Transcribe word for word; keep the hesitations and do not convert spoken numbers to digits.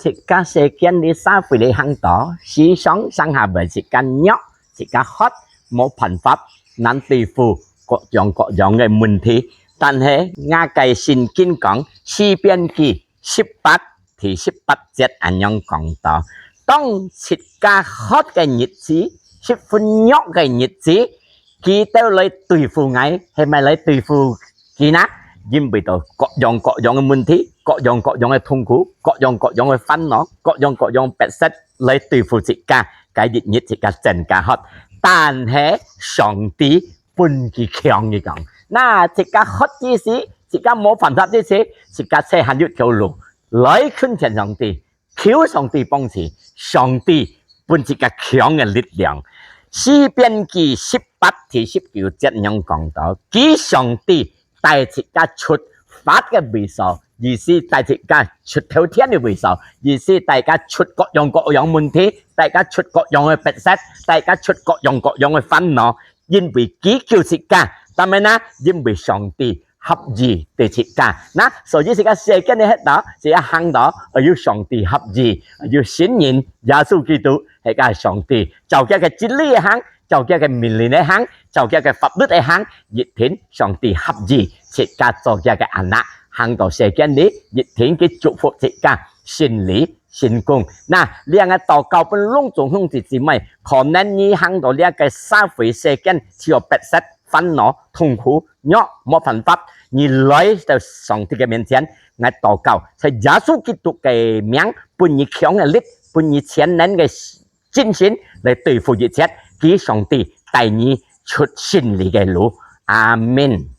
自家世間裡社會裡行到，時常成下會自家弱，自家渴，無辦法，難對付各樣各樣个問題。但係，𠊎个聖經講，詩篇記十八第十八節恁樣講到：當自家渴个日子，十分弱个日子，佢兜來對付𠊎，係毋係來對付佢呢？因為到各樣各樣个問題，各樣各樣个痛苦，各樣各樣个煩惱，各樣各樣逼塞來對付自家，該一日自家真个渴。但係上帝分佢強，佢講，那自家渴之時，自家無辦法之時，自家只還有條路，來近前上帝，求上帝幫助，上帝分自家強个力量。詩篇記十八第十九節恁樣講到，佢上帝帶自家出發个位所，意思帶自家出頭天个位所，意思帶自家出各樣各樣問題，帶自家出各樣个逼塞，帶自家出各樣各樣个煩惱，因為佢救自家。但係呢，因為上帝合意對自家。那，所以自家世間裡歇到，自家行到，愛有上帝合意，愛有聖人耶穌基督，係个上帝，照佢个真理行，照佢个命令个行，照佢个法律个行，一定上帝合意，自家做佢个anak，行到世間裡，一定佢祝福自家，順利，成功。那，這𠊎禱告分攏總兄弟姊妹，可能你行到這个社會世間，只有逼塞、煩惱、痛苦、弱，無辦法，你來到上帝个面前，𠊎禱告，在耶穌基督个名，分你強个力，分你全能个精神來對付一切，求上帝帶你出勝利个路。阿們。